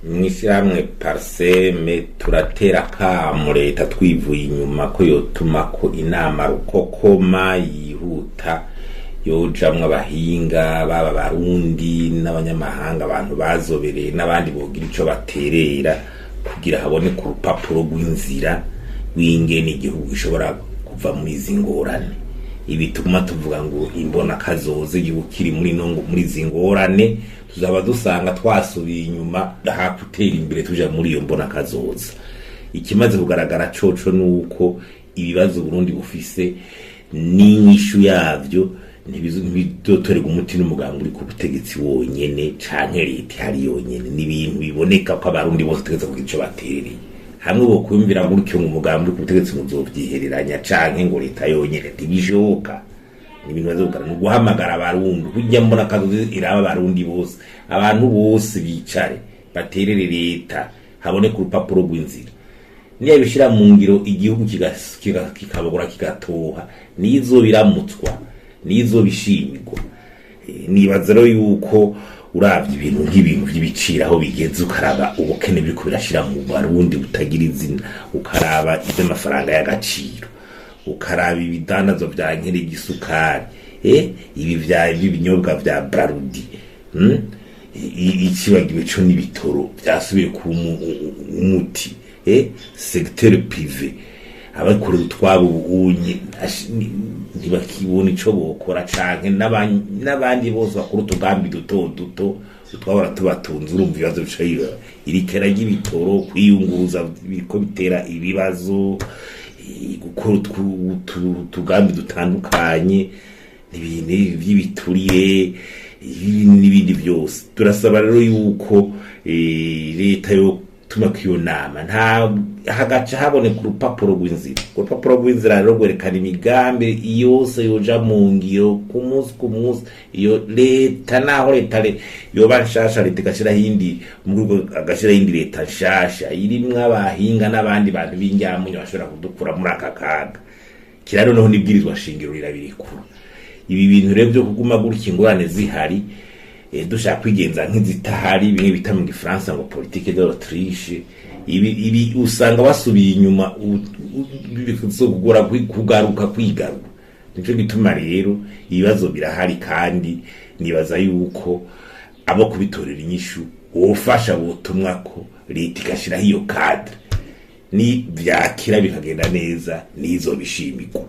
Mw'ishyirahamwe PARCEM turatera akamo leta twivuye inyuma ko yotuma ko inama rukokoma yihuta, yojamwo abahinga baba Barundi n'abanyamahanga, abantu bazobereye n'abandi bogira ico baterera kugira haboneke urupapuro rw'inzira rw'ingene igihugu gishobora kuva muri izi ngorane. Ibituma tuvuga ngo imbona kazoza igihugu kiri muri no muri izi ngorane, tuzaba dusanga twasubiye inyuma hakutera imbere tuja muri iyo mbona kazoza. Ikimaze kugaragara coco nuko ibibazo Burundi bufise n'inyishu yavyo ntibizotorerwa umuti n'umugambi uri ku butegetsi wonyene canke leta ihari yonyene. Ni ibintu biboneka ko Abarundi bose tegeza kugira ico baterereye hamwe. Bokwiyumvira gutyo ngo umugambi uri ku butegetsi ngo uzovyihereranya canke ngo leta yonyene, ntibishoboka. Ni ibintu bimaze kugaragara, ni uguhamagara Abarundi kurya mbona kazoza iraba Abarundi bose, abantu bose bicare baterere leta, haboneke urupapuro rw'inzira. Niyo bishira mu ngiro, igihugu kikabogora kigatoha, nizo biramutswa, nizo bishimirwa. Nibaza rero yuko uravye ibintu nk'ibintu vy'ibiciro aho bigeze, ukaraba ubukene biriko birashira mu Barundi butagira izina, ukaraba ivy'amafaranga y'agaciro, ukaraba ibidandazwa vya nkere, igisukari, ibi vya ibinyobwa vya Brarudi, Icibagiwe co n'ibitoro vyasubiye kuba umuti, secteur privé, abakorera utwabo ubunye ntibakibona ico bokora, canke n'abandi bose bakora utugambi duto duto utwabora tubatunze. Urumva ibibazo bica biba irikera ry'ibitoro, kwiyunguruza biriko bitera ibibazo, gukora utugambi dutandukanye, ibintu vy'ibiturire n'ibindi byose. Turasaba rero yuko leta yo tuma iyo nama nta hagaca haboneka urupapuro rw'inzira. Urupapuro rw'inzira rero rwerekana imigambi yose yoja mu ngiro ku munsi ku munsi. Iyo leta, naho leta yoba nshasha, leta igashiraho iyindi, mu rwego agashiraho iyindi leta nshasha irimwo abahinga n'abandi bantu b'injyamunyo bashobora kudukura muri aka kaga. Kira noneho n'ibwirizwa shingiro rirabirikura. Ibi bintu rero byo kuguma gutya ingorane zihari, dushaka kwigenza nk'izitahari, bimwe bita mu Gifaransa ngo politique de l'autruche, ibi usanga basubiye inyuma, bizogora kugaruka kwigarura. Nico gituma rero ibibazo birahari, kandi nibaza yuko abo kubitorera inyishu wofasha botumwa ko leta igashiraho iyo cadre, ni vyakira bikagenda neza nizo bishimirwa.